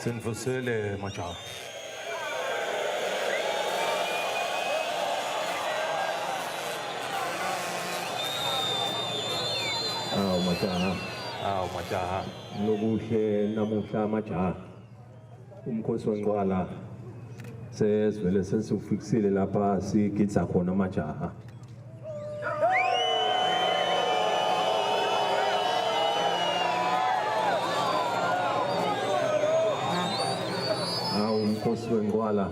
Senivusele majaha. Awu majaha. Awu majaha. Lokuhle namuhla majaha. Umkhosi wencwala sesivele sesiwufikisile lapha sigidza khona majaha. Awu umkhosi wencwala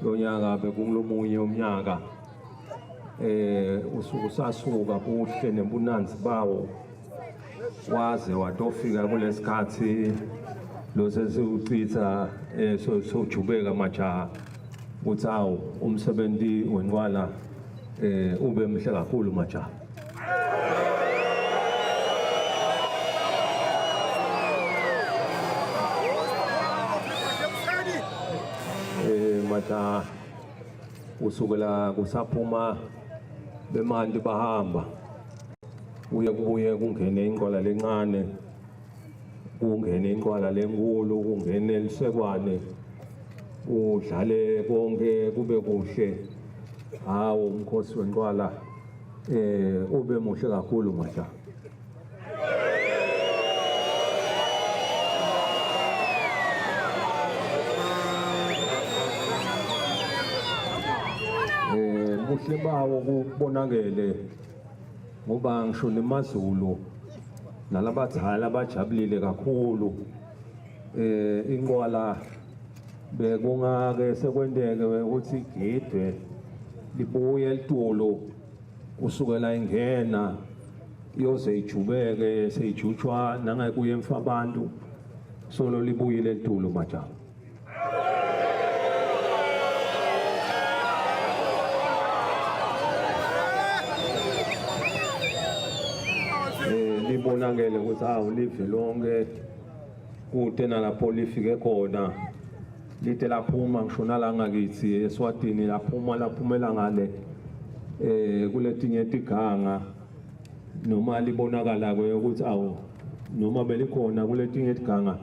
lonyaka bekungulomunye umnyaka usuku sasuka kuhle nebunanzi bawo waze watofika kulesikhathi lo sesiwuchitha sojubeka majaha ukuthi awu umsebenzi wencwala ube muhle kakhulu majaha. Majaha kusukela kusaphuma bemanti bahamba kuye kubuye kungene inqola lencane, kungene inqwala lenkulu, kungene lisekwane, udlale konke kube kuhle. Hawu umkhosi wenqwala ube muhle kakhulu majaha. Buhle bawo kubonakele ngoba ngisho nemaZulu nalabadzala bajabulile kakhulu. Inqwala bekungake sekwenteke ukuthi igidwe libuye litulo kusukela ingena yoze ijubeke seyijutshwa nangekuye emfabantu solo libuyile litulo majaha. Libonakele ukuthi awu live lonke kude nalapho lifike khona lide laphuma ngisho nala ngakithi eSwatini laphuma laphumela ngale kuletinye tiganga noma libonakala ke ukuthi awu noma belikhona kuletinye tiganga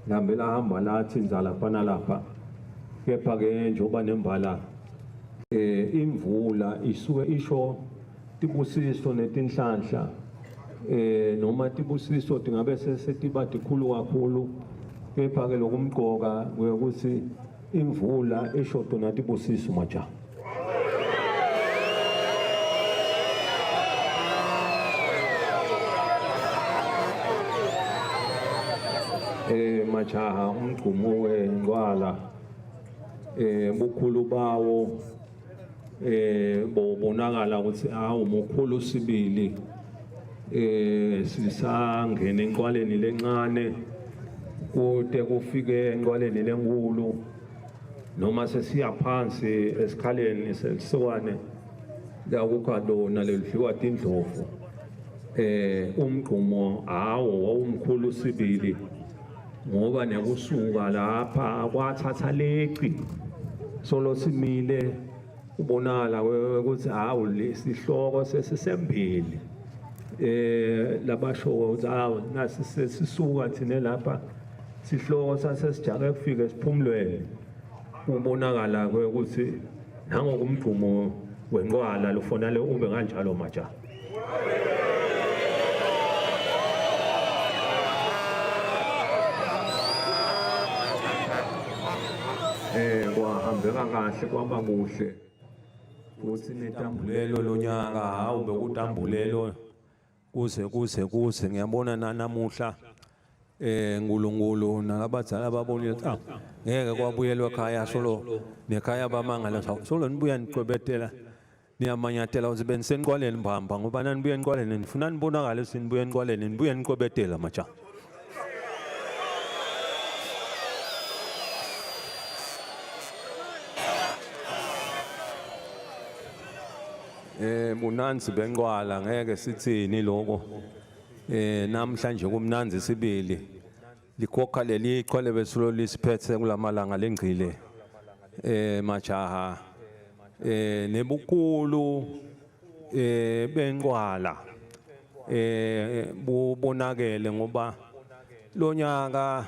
lambe lahamba lathi lapha nalapha kepha ke njengoba nembala imvula isuke isho tibusiso netinhlanhla noma tibusiso tingabe sesetiba tikhulu kakhulu kepha ke lokumgqoka ukuthi imvula isho tona tibusiso majaha. Majaha umgqumo wencwala bukhulu bawo bobonakala ukuthi awu mukhulu sibili. Sisangena enqwaleni lencane kude kufike enqwaleni lenkulu noma sesiya phansi esikhaleni selisikwane la kukha lona lelidliwa tindlovu. Umgqumo awo wawumkhulu sibili ngoba nekusuka lapha kwathatha leci solo simile ubonakala ukuthi hawu lesihloko sesisembili. Labasho ukuthi hawu nasi sesisuka thina lapha sihloko sasesijake kufika esiphumlweni ubonakala ukuthi nangokumgqumo wenqwala lufonale ube kanjalo majaha. Kwahambeka kahle kwaba kuhle futhi netambulelo lonyaka hawu bekutambulelo kuze kuze kuze ngiyabona nanamuhla uNkulunkulu nalabadzala babonile ukuthi ngeke kwabuyelwa ekhaya solo nekhaya bamangala solo nibuya niqwebetela niyamanyatela ukuthi benisenqwaleni mbamba ngoba nanibuya enqwaleni nifuna nibonakale ukuthi nibuya enqwaleni nibuya niqwebetela majaha. Bunanzi benqwala ngeke sithini lokho. Namhlanje kumnanzi sibili. Likhokha leli iqhwele besulo lisiphethe kulamalanga lengcile. Majaha nebukhulu benqwala bubonakele ngoba lonyaka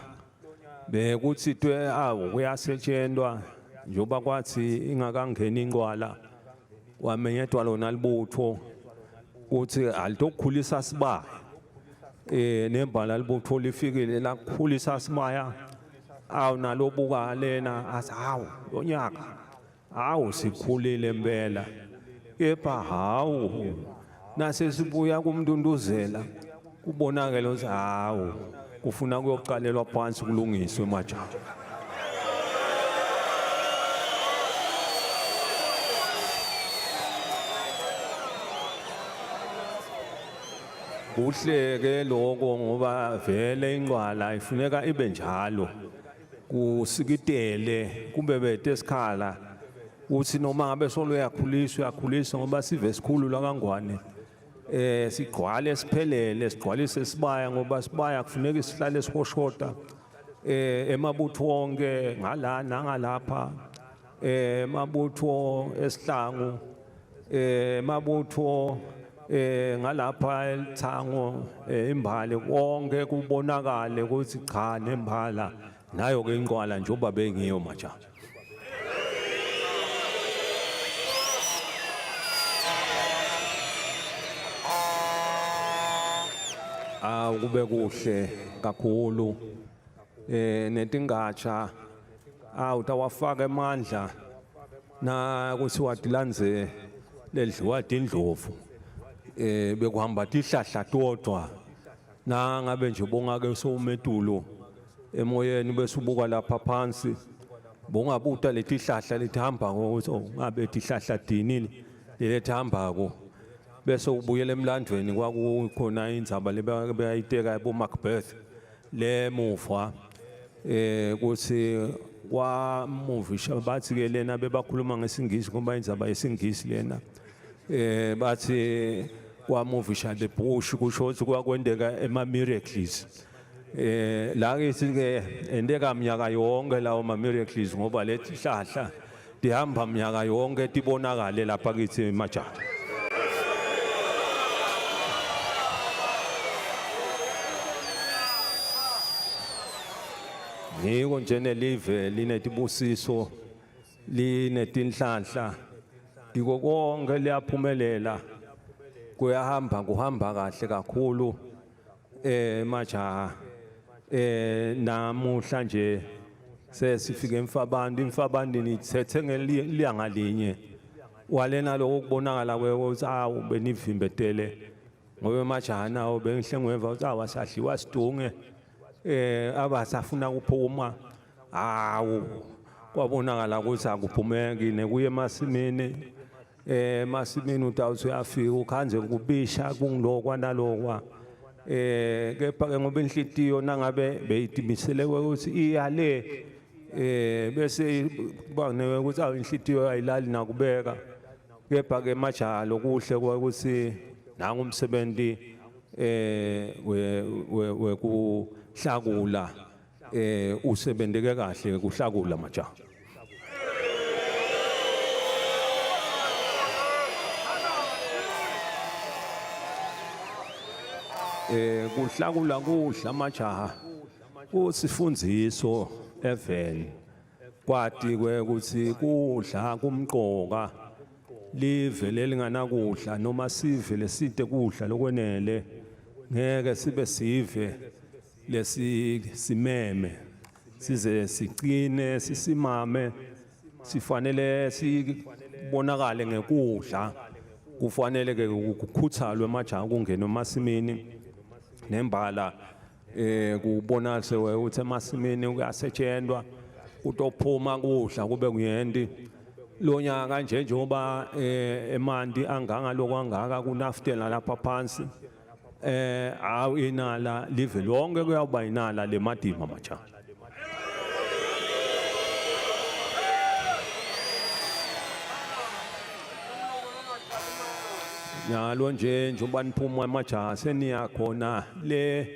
Bekuthi twe awu kuyasetshenzwa njoba kwathi ingakangeni incwala wamenyetwa lona libutho kuthi alitokukhulisa sibaya. Nembala libutho lifikile lakukhulisa sibaya. Awu nalobuka lena athi hawu lonyaka hawu sikhulile impela. Kepha hawu nase sibuya kumntunduzela kubonakele ukuthi hawu kufuna kuyoqalelwa phansi kulungiswe majaha. Kuhleke lokho ngoba vele incwala ifuneka ibe njalo kusikitele kube bete esikhala uthi noma ngabe solo uyakhuliswa uyakhuliswa ngoba sive esikhulu lakaNgwane sigcwale siphelele sigcwalise sibaya ngoba sibaya kufuneka sihlale sihoshota emabutho wonke ngala nangalapha emabutho esihlangu emabutho ngalapha elithango imbali konke kubonakale ukuthi cha nembala nayo ke inqwala njengoba bengiyo majaha. Awu kube kuhle kakhulu netingatsha awu tawafaka emandla na kuthiwa tilandze ledliwa tindlovu bekuhamba tihlahla todwa na ngabe nje bongake sowumetulo emoyeni bese ubuka lapha phansi bongabuta letihlahla letihamba ngokuthi oh ngabe tihlahla dini letihambako bese ubuyela emlandweni kwakukhona indzaba lebayiteka bo Macbeth lemuva kuthi kwamuvisha bathi ke lena bebakhuluma ngesingisi ngoba indzaba yesingisi lena bathi kwamuvisha the bush kusho ukuthi kwakwendeka ema miracles la kithi ke endeka minyaka yonke lawo ma miracles ngoba letihlahla tihamba minyaka yonke tibonakale lapha kithi majaha. Ngiko nje nelive linetibusiso linetinhlanhla ngiko konke liyaphumelela kuyahamba kuhamba kahle kakhulu majaha. Namuhla nje sesifike emfabantu imfabantu nithethe ngelanga linye walena lokho kubonakala ukuthi awu benivimbetele ngoba majaha nawo bengihle ngweva ukuthi awu asadliwa sidunge abasafuna kuphuma hawu kwabonakala ukuthi akuphumeki nekuye emasimini emasimini utawuthi uyafika ukhanze kubisha kungilokwa nalokwa kepha ke ngoba inhlitiyo nangabe beyitimisele ukuthi iyale bese kuba ukuthi awu inhlitiyo ayilali nakubeka kepha ke majaha lokuhle ukuthi nangu umsebenzi wekuhlakula usebenteke kahle kuhlakula majaha. Kuhlakula kudla majaha kusifundiso even kwati ukuthi kudla kumqoka live lelinganakudla noma sive leside kudla lokwenele ngeke sibe sive lesisimeme size sicine sisimame sifanele sibonakale ngekudla kufanele ke kukhuthalwe majaha kungena emasimini nembala kubonakale ukuthi emasimini kuyasetshenzwa kutophuma kudla kube kuyendi lonyaka nje njengoba emanti anganga lokwangaka kunaftela lapha phansi awu inala live lonke kuyawuba inala lemadima majaha. Nyalo nje njengoba niphuma emajaha seniya khona le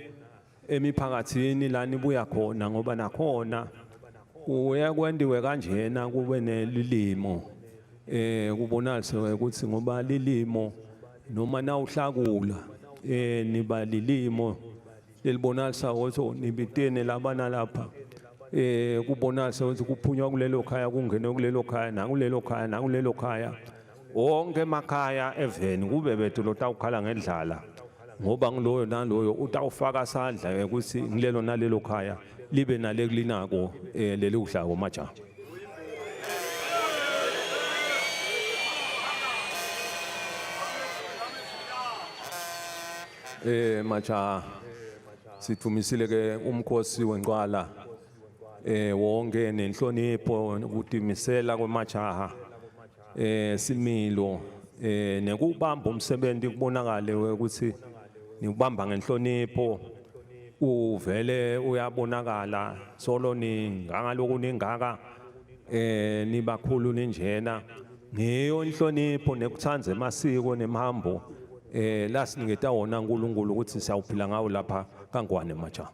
emiphakathini la nibuya khona ngoba nakhona kuye kwendiwe kanjena kube nelilimo kubonakale ukuthi ngoba lilimo noma nawuhlakula niba lilimo lelibonakalisa ukuthi nibitene labana lapha. eh kubonakala ukuthi kuphunywa kulelo khaya kungenwe kulelo khaya nakulelo khaya nakulelo khaya wonke emakhaya eveni kube bethu lotawukhala ngendlala ngoba ngiloyo naloyo utawufaka sandla ukuthi ngilelo nalelo khaya libe nale kulinako eh leli kudlako majaha. Eh majaha sithumisile ke umkhosi wencwala eh wonke nenhlonipho ukutimisela kwemajaha eh similo eh nekubamba umsebenzi kubonakale ukuthi nikubamba ngenhlonipho uvele uyabonakala solo ningangaloku ningaka eh nibakhulu ninjena ngiyo inhlonipho nekuthanda emasiko nemhambo eh lasiniketa wona uNkulunkulu ukuthi siyawuphila ngawo lapha kaNgwane majaha.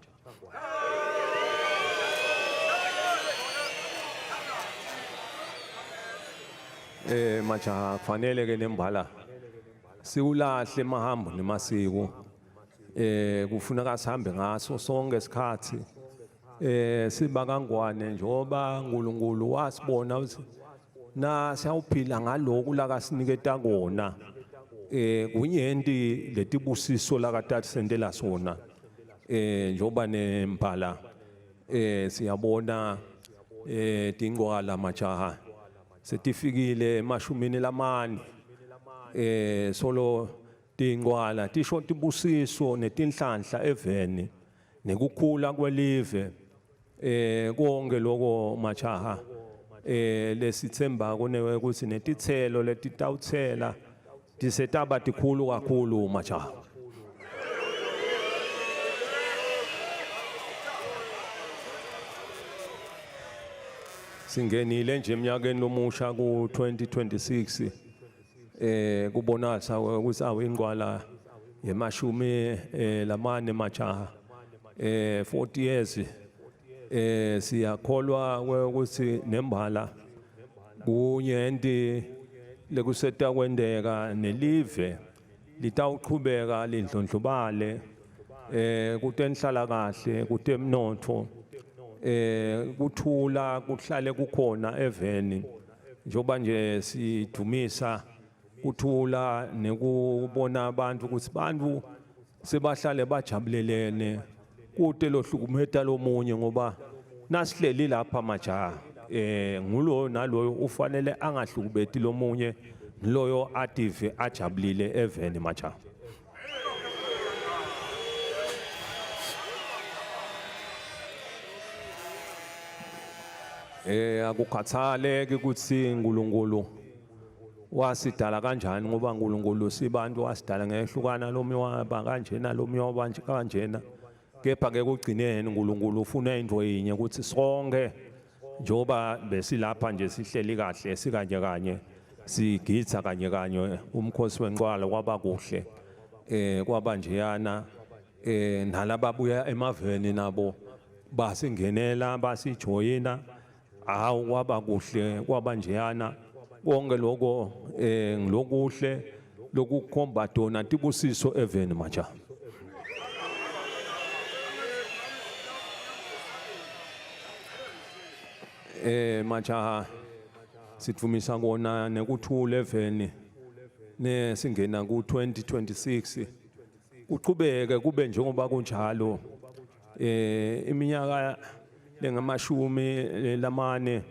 Eh majaha kufanele ke nembala siwulahle emahambo nemasiko eh kufuneka sihambe ngaso sonke isikhathi eh siba kaNgwane njengoba uNkulunkulu wasibona ukuthi na siyawuphila ngaloku la kasiniketa kona eh kunyenti letibusiso la katati sentela sona eh njengoba nempala eh siyabona eh tingcwala majaha setifikile emashumini lamane eh solo tingcwala tisho tibusiso netinhlanhla eveni nekukhula kwelive eh konke lokho majaha eh lesithemba kunewe ukuthi netithelo letitawuthela tisetaba tikhulu kakhulu majaha. Singenile nje eminyakeni lomusha ku 2026 eh kubonakala ukuthi awu ingqwala yemashumi eh lamane majaha eh 40 years eh siyakholwa ukuthi nembala kunyenti lekuseta kwendeka nelive litawuqhubeka lindlondlobale eh kutenhlala kahle kutemnotfo eh kuthula kuhlale kukhona eveni njengoba nje sidumisa kuthula nekubona abantu ukuthi bantu sebahlale bajabulelene kute lohlukumeta lomunye ngoba nasihleli lapha majaha eh nguloyo naloyo ufanele angahlukubeti lomunye loyo ative ajabulile eveni majaha. Eh akukhathaleki ukuthi uNkulunkulu wasidala kanjani ngoba uNkulunkulu sibantu wasidala ngehlukana lomi waba kanjena lomi waba kanjena kepha ke kugcineni uNkulunkulu ufuna into yinye ukuthi sonke njengoba besilapha nje sihleli kahle sikanye kanye sigitha kanye kanye umkhosi wenqwala kwaba kuhle eh kwaba njeyana eh nalababuya emaveni nabo basingenela basijoyina hawu kwaba kuhle kwaba njeyana konke lokho eh ngilokuhle lokukhomba dona tibusiso eveni maja. Eh majaha sidvumisa kona nekuthula eveni ne singena ku 2026 kuqhubeke kube njengoba kunjalo eh iminyaka lengamashumi lamane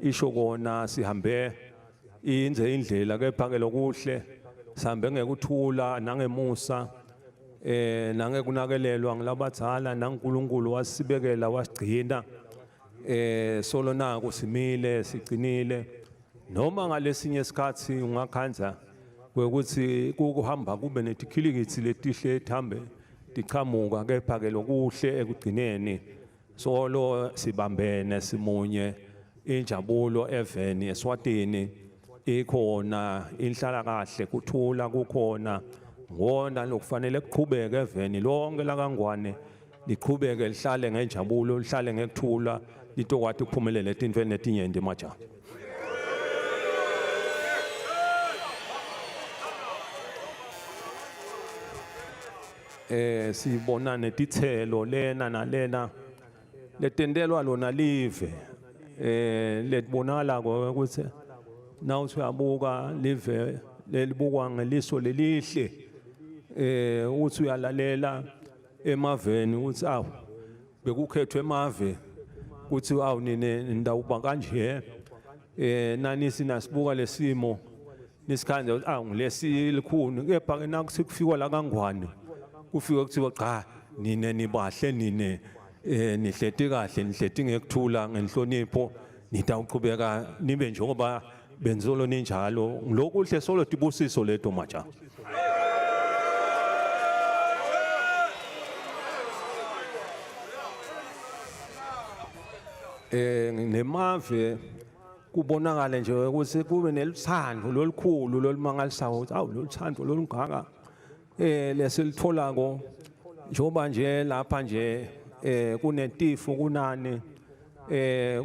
isho kona sihambe inze indlela kepha ke lokuhle sihambe ngekuthula nangemusa eh nangekunakelelwa ngilabadzala naNkulunkulu wasibekela wasigcina eh solo naku simile sigcinile noma ngalesinye isikhathi ungakhandza kwekuthi kuhamba kube netikhilikithi letihle ethambe tichamuka kepha ke lokuhle ekugcineni solo sibambene simunye injabulo eveni eSwatini ikhona inhlala kahle kuthula kukhona ngona lokufanele kuqhubeke eveni lonke lakaNgwane liqhubeke lihlale ngenjabulo lihlale ngekuthula litokwati ukuphumelela etintfweni letinyenti majaha. Eh sibona netithelo lena nalena. Letentelwa lona live letibonakala ukuthi nawuthi uyabuka live lelibukwa ngeliso lelihle, uthi uyalalela emaveni ukuthi awu bekukhethwe emave kuthi awu nine ndawuba kanje, nani sinasibuka lesimo nisikhandze ukuthi awu ngilesi likhuni, kepha ke nakuthi kufikwa la kaNgwane kufike kuthiwa cha nine nibahle nine nihleti kahle nihleti ngekuthula ngenhlonipho nitawuqhubeka nibe njengoba benzolo ninjalo. Ngilokuhle solo tibusiso leto maja. Nemave kubonakala nje ukuthi kube neluthando lolukhulu lolumangalisayo ukuthi awu loluthando lolungaka lesilitholako njengoba nje lapha nje kunetifo kunani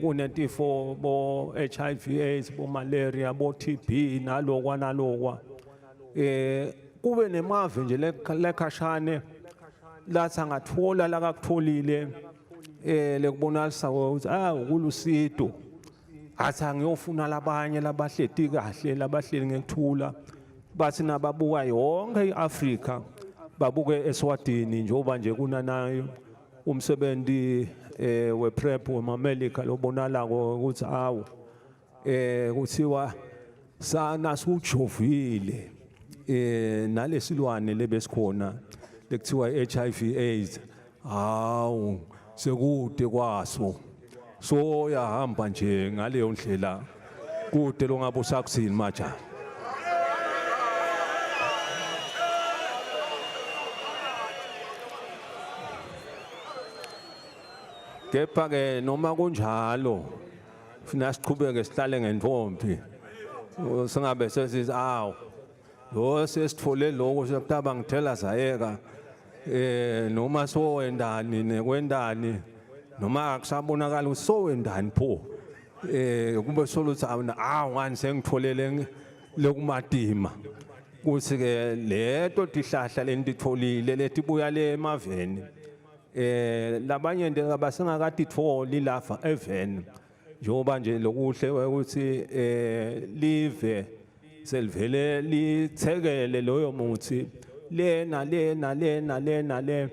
kunetifo bo HIV AIDS bo malaria bo TB nalokwa nalokwa kube nemave nje lekhashane lathi angathola la kakutholile lekubonakalisa ukuthi ukulusito athi angiyofuna labanye labahleti kahle labahleli ngekuthula bathi nababuka yonke iAfrika babuke eSwatini njengoba nje kunanayo umsebenzi wePrEP wemamelika lobonalako ukuthi awu kuthiwa sana sujovile nalesilwane lebesikhona lekuthiwa HIV AIDS hawu sekude kwaso so yahamba nje ngaleyo ndlela kude longabe usakuthini maja. Kepha ke noma kunjalo funa siqhubeke sihlale ngentombi singabe sesithi awu lo sesithole lokho sekutaba ngithela sayeka noma sowendani nekwendani noma akusabonakala ukuthi sowendani pho kube soluthi awu ngani sengitholele lokumatima kuthi ke leto tihlahla lentitfolile letibuya le emaveni labanye nje abasengakatitfoli lapha eveni njengoba nje lokuhle ukuthi live selivele lithekele loyo muthi lena lena lena lena le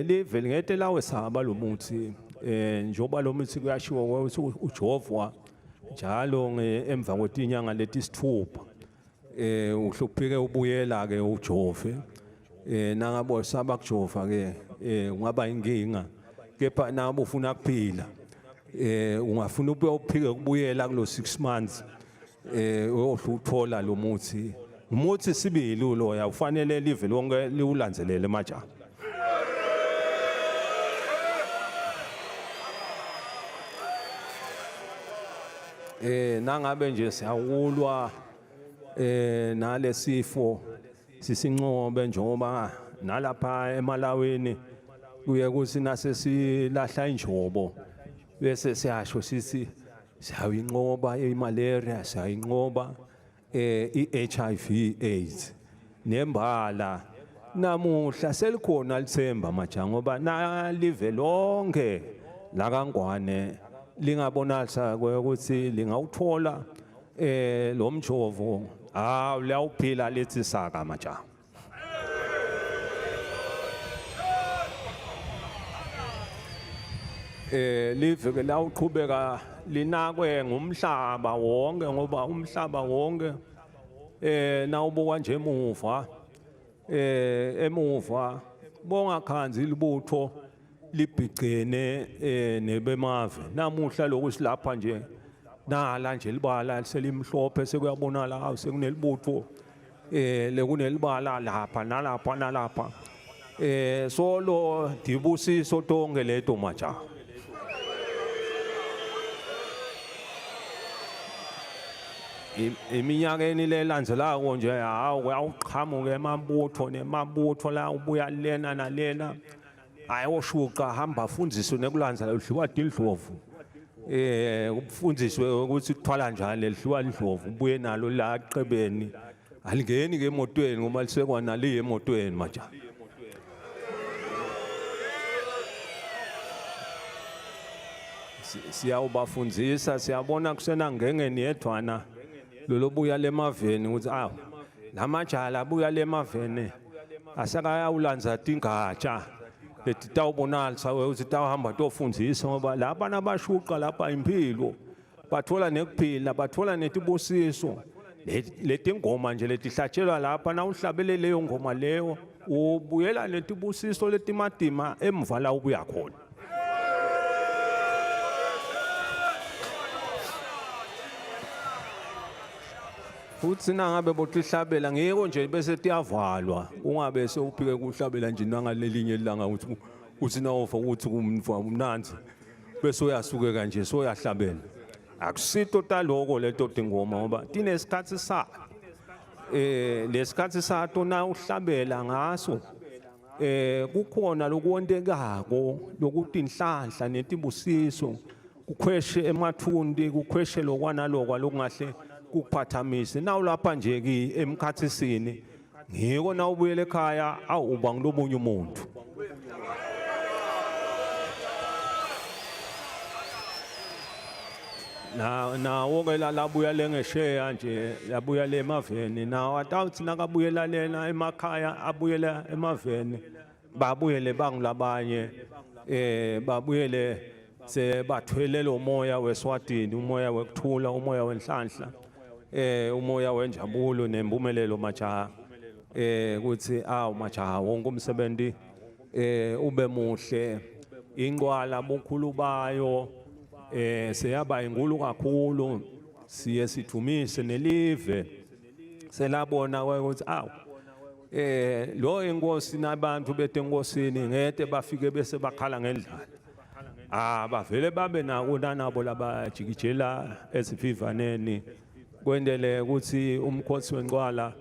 live lingete lawe saba lo muthi njengoba lo muthi kuyashiwo ukuthi ujovwa njalo emva kwetinyanga letisithupha uhluphike ubuyela ke ujove nangabe saba kujova ke ungaba inkinga kepha nangabe ufuna kuphila ungafuna uphike ukubuyela kulo 6 months uyohluthola lo muthi umuthi sibili loya ufanele live lonke liwulandzelele maja. Nangabe nje siyawulwa nalesifo sisinqobe njengoba nalapha eMalawini kuye kuthi nase silahla injobo bese siyasho sithi siyayinqoba imalaria siyayinqoba i-HIV AIDS nembala namuhla selikhona lithemba maja ngoba nalive lonke la kaNgwane lingabonakala ukuthi lingawuthola lo mjovo hawu liyawuphila lithi saka maja. Live ke lawuqhubeka linakwe ngumhlaba wonke ngoba umhlaba wonke nawubuka nje emuva emuva bongakhanzi libutho libhigcene nebemave namuhla lokhu silapha nje nala nje libala selimhlophe sekuyabonakala awu sekunelibutho lekunelibala lapha nalapha nalapha solo dibusiso tonke leto maja. Eminyakeni lelandzelako nje hawu kuyawuqhamuka emabutho nemabutho la ubuya lena nalena ayoshuqa hamba afundiswe nekulandzela udliwa dindlovu ufundiswe ukuthi kuthwala njani lelidliwa indlovu ubuye nalo la aqebeni alingeni ke emotweni ngoba lisekwa nali emotweni maja. Siyawubafundzisa siyabona kusenangengeni yedvwana lolobuya lemaveni ukuthi awu lamajaha labuya lemaveni asakayawulandza tingatsha letitawubonalisa ukuthi tawuhamba tofundzisa ngoba laba nabashuqa lapha impilo bathola nekuphila bathola netibusiso letingoma nje letihlatshelwa lapha nawuhlabele leyo ngoma leyo ubuyela netibusiso letimatima emva la ubuya khona. Futhi nangabe botihlabela ngiko nje bese tiyavalwa ungabe sewuphike kuhlabela nje nangalelinye ilanga uthi uthi nawufa uthi kumntfwa umnandzi bese uyasukeka nje soyahlabela. Akusito taloko leto tingoma ngoba tinesikhathi sayo. Lesikhathi sato na uhlabela ngaso kukhona lokuwontekako lokutinhlanhla netibusiso kukhweshe emathunti kukhweshe lokwanalokwa lokungahle kukuphathamise nawu lapha nje ki emkhathisini ngiko nawubuyela ekhaya awu uba ngilobunye umuntu. Na nawo ke la labuya lengesheya nje labuya le emaveni nawo atawuthi nakabuyela lena emakhaya abuyela emaveni babuyele bangulabanye babuyele sebathwele lo moya weSwatini umoya wekuthula umoya wenhlanhla umoya wenjabulo nempumelelo majaha ukuthi awu majaha wonke umsebenzi ube muhle inqwala bukhulu bayo seyaba inkulu kakhulu siye sidumise nelive selabona ukuthi awu lo inkosi nabantu betenkosini ngete bafike bese bakhala ngendlala. Bavele babe nako nanabo labajikijela esivivaneni kwendele ukuthi umkhosi wencwala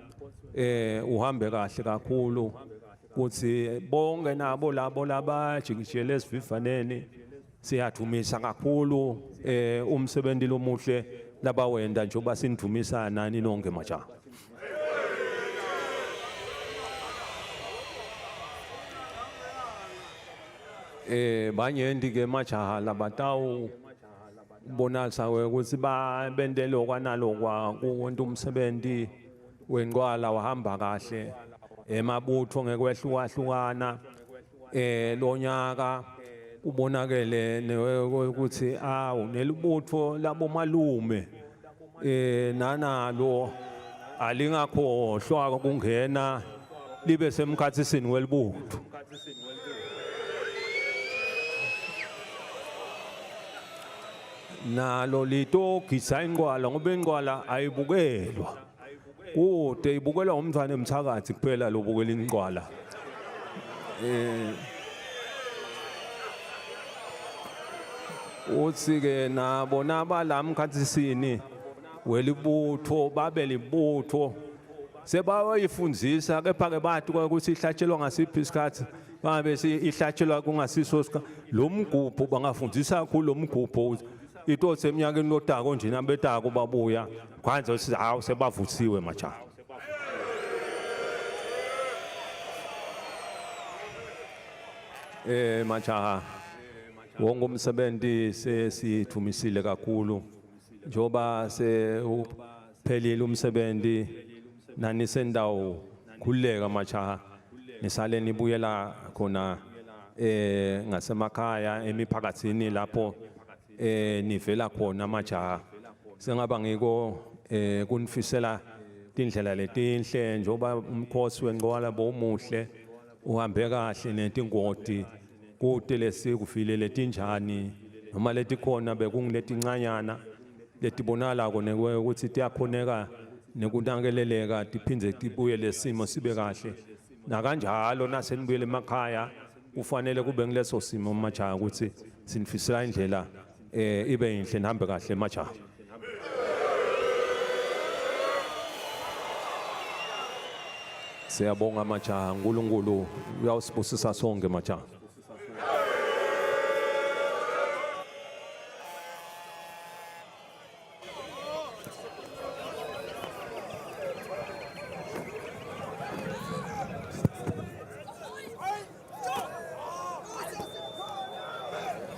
uhambe kahle kakhulu ukuthi bonke nabo labo labajikijela esivivaneni siyadumisa kakhulu umsebenzi lomuhle labawenda njengoba sinidumisa nani nonke majaha. Banyenti ke majaha labatawu bonalisa ukuthi bente lokwa nalokwa kuwonke umsebenzi wencwala wahamba kahle emabutho ngekwehlukahlukana lonyaka ubonakele ukuthi awu nelibutho labomalume nanalo alingakhohlwa kungena libe semkhathisini welibutho. Nalo litogisa inqwala ngoba inqwala ayibukelwa kude ibukelwa umntwana emthakathi kuphela lobukela inqwala. Uthi ke nabo nabala mkhathisini welibutho babe libutho sebayoyifundzisa kepha ke bathi ukuthi ihlatshelwa ngasiphi isikhathi bangabe ihlatshelwa kungasiso lo mgubho bangafundisa kakhulu lo mgubho itothe eminyakeni lotako nje nabetako babuya kwanza ukuthi hawu sebavutsiwe majaha. Majaha wonke umsebenzi sesithumisile kakhulu njengoba sewuphelile umsebenzi nanisendawo khululeka majaha nisale nibuyela khona ngasemakhaya emiphakathini lapho nivela khona majaha. Sengaba ngiko kunifisela tindlela letinhle njengoba umkhosi wencwala bowumuhle uhambe kahle netingoti kude lesikuvile letinjani noma letikhona bekungiletincanyana letibonalako ukuthi tiyakhoneka nekunakeleleka tiphindze tibuye lesimo sibe kahle nakanjalo nasenibuyele emakhaya kufanele kube ngileso simo majaha ukuthi sinifisela indlela ibe yinhle nihambe kahle majaha. Siyabonga majaha, uNkulunkulu uyawusibusisa sonke majaha.